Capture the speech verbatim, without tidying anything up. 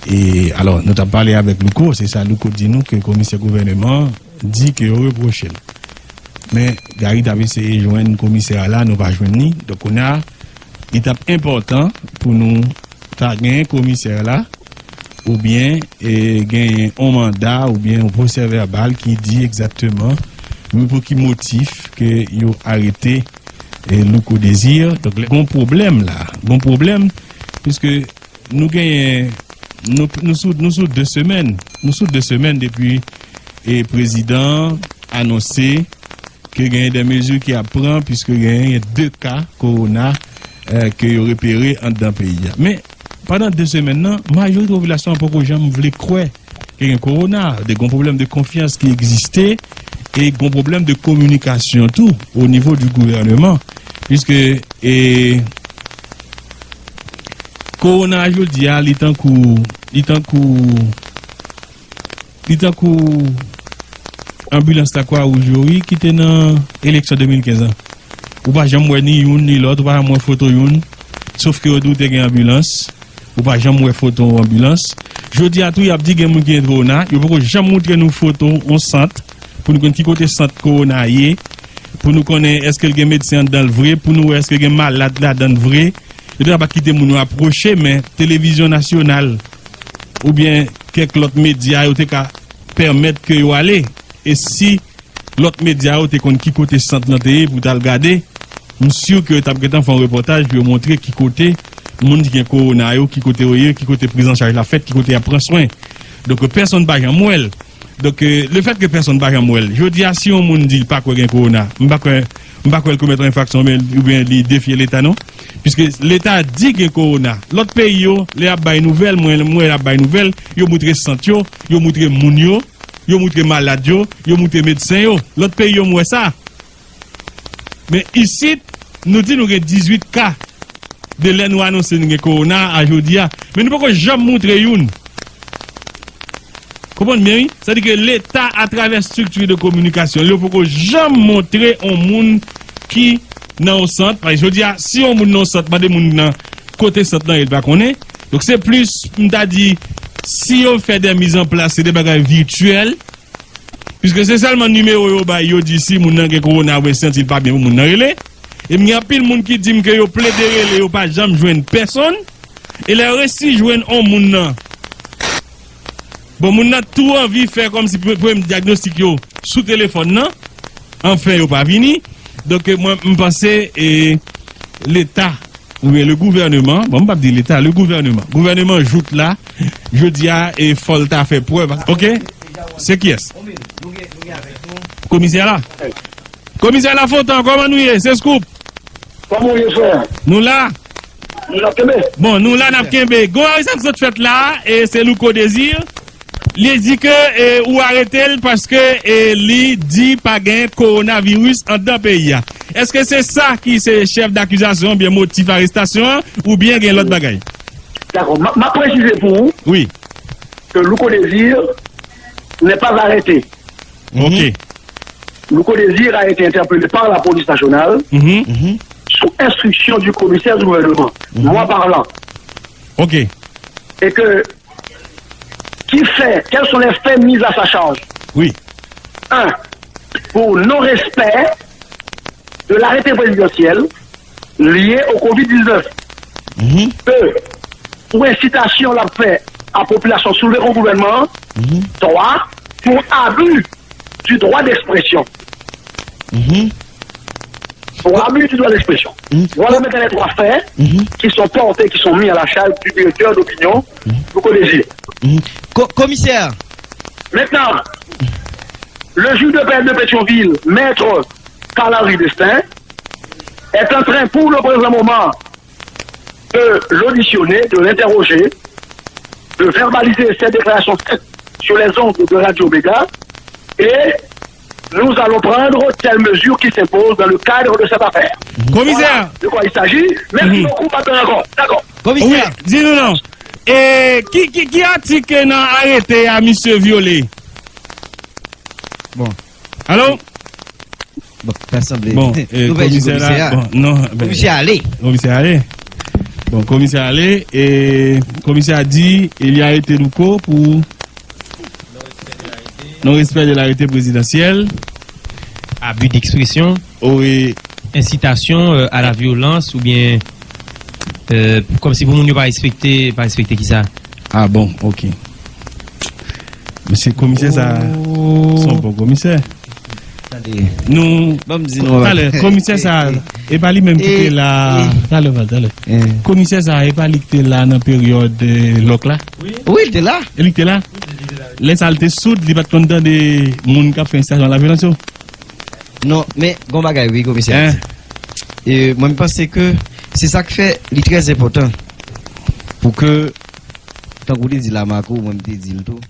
E, alò, nou t ap pale avèk Louko, se sa Louko di nou ke komisè gouvèneman an di ke yo repwoche l. Men, Gary t ap eseye jwenn komisè a la, nou pa jwenn li. Donk, kounye a, li t ap enpòtan pou nou ta gen komisè a la, oubyen, e, gen yon manda, oubyen yon pwosè vèbal ki di egzakteman, men pou ki motif ke yo arete, e, Louko Désir. Donk, lè, gon pwoblèm la, gon pwoblèm, piske nou genyen, nou, nou sou, nou sou de semèn, nou sou de semèn depi, e, prezidan an anonse ke genyen de mezi ki ap pran, piske genyen de ka kowona, e, ke yo repere anndan peyi a. Men, pandan de semèn nan, majorite popilasyon an poko janm vle kwè ke gen kowona, de gon pwoblèm de konfyans ki egziste, e gon pwoblèm de kominikasyon tou, o nivo di gouvèneman, piske, e, kowona a jodi a, li tankou, li tankou, li tankou anbilans Lakwa Wouj yo, wi, ki te nan eleksyon de mil kenz lan. Ou pa janm wè ni youn ni lòt, ou pa janm wè foto youn, sof ke yo di w te gen anbilans, ou pa janm wè foto yon anbilans. Jodi a tou, y ap di gen moun ki gen kowona, yo poko janm moutre nou foto yon sant, pou nou konn ki kote sant kowona ye, pou nou konnen èske l gen medsen anndan l vre, pou nou wè èske gen malad ladan l vre. Yo te ka pa kite moun yo apwoche, men televizyon nasyonal oubyen kèk lòt medya yo te ka pèmèt ke yo ale. E si lòt medya yo te konn ki kote sant lan te ye pou t al gade, m si ke yo t ap gentan fè yon repòtaj pou yo montre ki kote moun ki gen kowona yo, ki kote yo ye, ki kote prizanchaj la fèt, ki kote y ap pran swen. Donk, pèsonn pa janm wè l. Donk, e, lefèt ke pèsonn pa janm wè l, jodi a, si yon moun di l pa kwè gen kowona, m pa kwè, m pa kwè l komèt yon enfraksyon, oubyen, oubyen li defye Leta, non. Piske Leta di gen kowona. Lòt peyi yo, lè y ap bay nouvèl, mwen, mwen y ap bay nouvèl, yo moutre sant yo, yo moutre moun yo, yo moutre malad yo, yo moutre medsen yo. Lòt peyi yo, m wè sa. Men isit, nou di nou gen dizuit ka de lè nou anonse nou gen kowona a jodi a. Men nou poko janm moutre youn. Konprann byen, wi? Sa di ke Leta, atravè estrikti de kominikasyon, yo poko janm montre yon moun ki nan yon sant. Paske jodi a, si yon moun nan yon sant, mande moun nan kote sant lan ye, li pa konnen. Donk, se plis, m ta di, si yo fè de mizanplas, se de bagay vityèl. Piske se sèlman nimewo yo bay, yo di si moun nan gen kowona oubyen si l santi l pa byen pou moun nan rele. E m gen anpil moun ki di m ke yo plede rele, yo pa janm jwenn pèsonn. E lè yo resi jwenn on moun nan, bon, moun nan tou anvi fè kòmsi pre-, premye dyagnostik yo sou telefòn nan. Anfen, yo pa vini. Donk, mwen, m panse, e, Leta, oubyen le gouvèneman, bon, m p ap di Leta, le gouvèneman. Gouvèneman jout la, jodi a, e fò l ta fè prèv. Oke? Se kiyès? Komisè la? Komisè Lafontan, kòman nou ye? Se Scoop. Kòman w ye, frè? Nou la. Nou ap kenbe? Bon, nou la, n ap kenbe. Gon sa k sot fèt la, e se Louko Désir. Li di ke, e, ou arete l paske, e, li di pa gen kowonaviris anndan peyi a. Èske se sa ki se chèf dakizasyon oubyen motif arestasyon an, oubyen gen lòt bagay? Dakò, m a, m a presize pou ou Wi. ke Louko Désir n'est pas arrêté. Ok. Louko Désir a été interpellé par la police nationale Mhm. sous instruction du commissaire du gouvernement, Mhm. moi parlant. Ok. Et que, qui fait, quels sont les faits mis à sa charge? Wi. Un, pour non-respect de l'arrêté présidentiel lié au covid dix-neuf. Mhm. Deux, pour incitation l ap fè a popilasyon soulve kont gouvènman an. Mhm. Twa, pour abus du droit d'expression. Mhm. Pour abus du droit d'expression. Mhm. Voilà maintenant les trois faits Mhm. qui sont portés, qui sont mis à la charge du directeur d'opinion Mhm. Louko Désir. Mhm. Ko-, komisè. Maintenant, le juge de paix de Pétion-Ville, maître Carl-Henri Destin, est en train, pour le présent moment, de l'auditionner, de l'interroger, de verbaliser ses déclarations faites sur les ondes de Radio Méga, et nous allons prendre telles mesures qui s'imposent dans le cadre de cette affaire. Komisè! Voilà de quoi il s'agit. Merci Mhm. beaucoup, pa pè ankò. Dakò. Komisè! Wi, di nou non. E ki, ki, ki atik nan arete a misye vyole? Bon. Alo? Bon, pa sanble. Bon, e, nou pèdi komisè la, komisè a. Bon, non, ben, Komisè ale. Komisè ale. Bon, komisè ale, e komisè a di, e li arete Louko pou non-respect de l'arrêté présidentiel. Abus d'expression, oui, incitation euh, à la violence ou bien euh, comme si pour moun yo pas respecter, pas respecter qui ça. Ah bon, ok. Mesye komisè sa, oh, se yon bon komisè. Tande. Nou, ban m di nou talè, komisè sa, e pa li menm ki te la, talè, talè. Komisè sa, e pa li ki te la nan peryòd lòk la? Wi, li te la. E li ki te la? Lè sa, li te soud, li pa t konn tande moun k ap fè ensitasyon a la vyolans yo? Non, men gon bagay, wi, komisè. E mwen, m panse ke se sa k fè li trè enpòtan pou ke, tankou li di la, Marco, mwen, m te di l tou.